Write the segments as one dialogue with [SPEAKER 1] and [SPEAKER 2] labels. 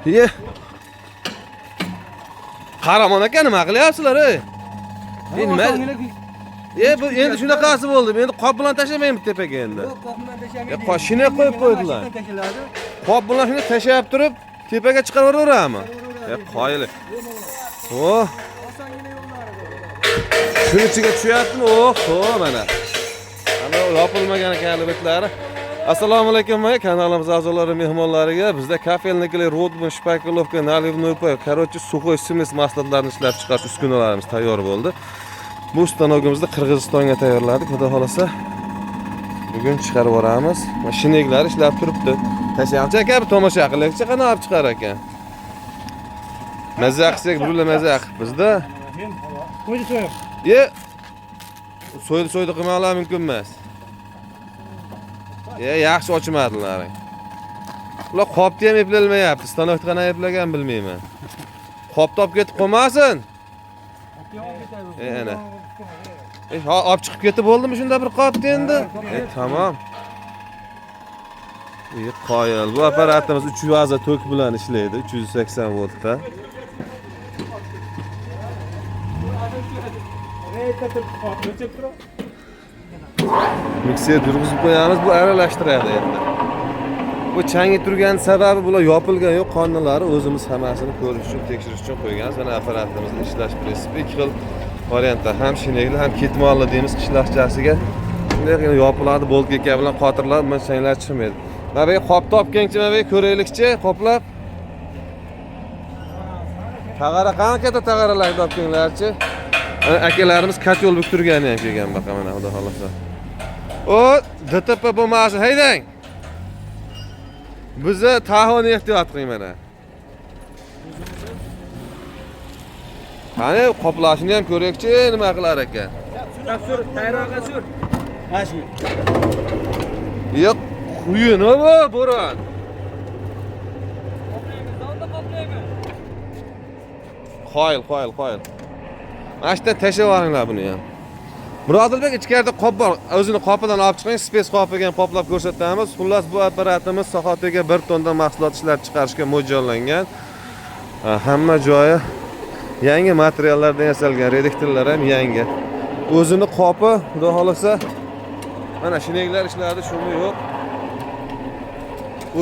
[SPEAKER 1] Ye. Qahramon aka, nima qilyapsizlar, ey? E, nima? E, bu endi shunaqasi bo'ldi. Endi qop bilan tashlamaymiz tepaga endi.
[SPEAKER 2] Yo'q, qop bilan tashlamaydi.
[SPEAKER 1] E, shina qo'yib qo'ydilar. Qop bilan shuni tashlab turib, tepaga chiqarib yuboraverami? E, qoyil. Oh. Shuni ichiga tushyaptimi? Oh, mana. Ana yopilmagan ekan albatlari. Assalomu alaykum kanalimiz a'zolari, mehmonlariga. Bizda kafelnikli Rodman, shpakulovka, наливной, короче, сухой смесь mahsulotlarini ishlab chiqarish uskunalarimiz tayyor bo'ldi. Bu stanogimizni Qirg'izistonga tayyorladik. Xudo xolasa bugun chiqarib yuboramiz. Mana shineklar ishlab turibdi. Tashlanchi aka, bir tomosha qilaylikchi, qanaqa olib chiqar ekan. Maza qilsak, bular maza qilib bizda.
[SPEAKER 2] Qo'ydi so'yib.
[SPEAKER 1] E, so'ydi so'ydi qilmanglar mumkin emas. E, yaxshi ochmadilar. Ular qopni ham eplayolmayapti. Stanokni qanaqa eplagan bilmayman. Qopni olib ketib qolmasin. E, ana. E, ha, olib chiqib ketib bo'ldimi shunda bir qopni endi? E, tamom. E, qoyil. Bu apparatimiz 3 faza tok bilan ishlaydi, 380 voltda. Mikser yurg'izib qo'yamiz, bu aralashtiradi endi. Bu changi turgan sababi bular yopilgan yo'q, qonunlari o'zimiz hammasini ko'rish uchun, tekshirish uchun qo'yganmiz. Mana apparatimizni ishlash prinsipi ikki xil variantda, ham shinekli, ham ketmonli deymiz qishlaqchasiga. Shunday yopiladi, boltga bilan qotiriladi, mana changlar chiqmaydi. Mana bu yerga qopni olib kelingchi, mana bu yerga ko'raylikchi, qoplab. Tag'ara qani katta tag'aralarni olib kelinglarchi. Mana akalarimiz katyol buktirgani ham kelgan baqa mana xudo xolasa. O, DTP bo'lmasin, haydang. Bizni Tahoeni ehtiyot qiling mana. Qani qoplashini ham ko'raylikchi, nima qilar ekan.
[SPEAKER 2] Sur, tayroqqa sur. Mana shu.
[SPEAKER 1] Yo'q, quyi nima bu, bo'ron? Qoyil, qoyil, qoyil. Mana shu yerdan tashlab yuboringlar buni ham. Murodilbek, ichkarida qop bor. O'zini qopidan olib chiqing, spes qopiga ham qoplab ko'rsatamiz. Xullas, bu apparatimiz soatiga 1 tonna mahsulot ishlab chiqarishga mo'ljallangan. Hamma joyi yangi materiallardan yasalgan, reduktorlar ham yangi. O'zini qopi, xudo xolasa, mana shineklar ishladi, shumi yo'q.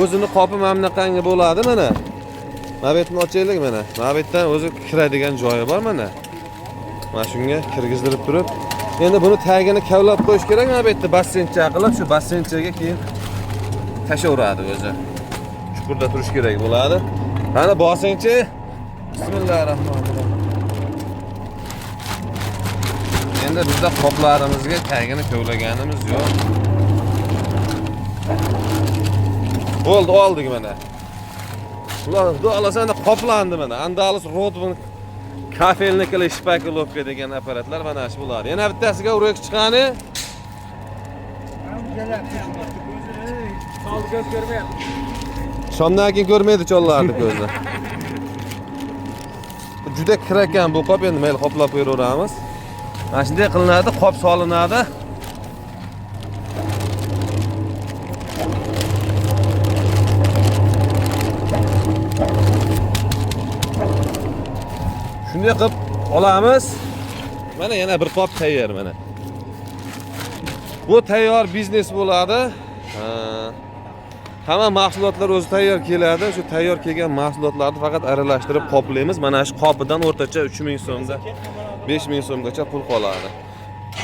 [SPEAKER 1] O'zini qopi mana bunaqangi bo'ladi mana. Mana bu yerni ochaylik mana. Mana bu yerdan o'zi kiradigan joyi bor mana. Mana shunga kirgizdirib turib, endi buni tagini kavlab qo'yish kerak. Mana bu yerda basseyncha qilib, shu basseynchaga keyin tashaveradi o'zi. Chuqurda turish kerak bo'ladi. Qani bosingchi. Bismillahirrohmanirrohim. Endi bizda qoplarimizga tagini kavlaganimiz yo'q. Bo'ldi, oldik mana. Ular xudo xolasa endi qoplandi mana. Andalus Rodman kafelnikli shpakulovka degan apparatlar mana shu bo'ladi. Yana bittasiga uruk chiqani.
[SPEAKER 2] Chol ko'z ko'rmayapti.
[SPEAKER 1] Shomdan keyin ko'rmaydi chollarni ko'zi. Juda kir ekan bu qop, endi mayli qoplab qo'yaveramiz. Mana shunday qilinadi, qop solinadi. Shunday qilib olamiz. Mana yana bir qop tayyor mana. Bu tayyor biznes bo'ladi. Hamma mahsulotlar o'zi tayyor keladi. Shu tayyor kelgan mahsulotlarni faqat aralashtirib qoplaymiz. Mana shu qopidan o'rtacha 3000 so'mda 5000 so'mgacha pul qoladi.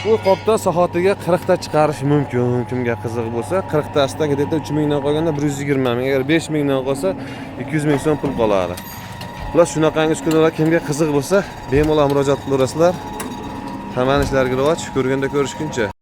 [SPEAKER 1] Bu qopdan soatiga 40 ta chiqarish mumkin. Kimga qiziq bo'lsa, 40 tasidan где-то 3000 dan qolganda 120 ming, agar 5000 dan qolsa 200 ming so'm pul qoladi. Ular shunaqangi uskunalar kimga qiziq bo'lsa, bemalol murojaat qilaverasizlar. Hammani ishlariga rivoj, ko'rganda ko'rishguncha.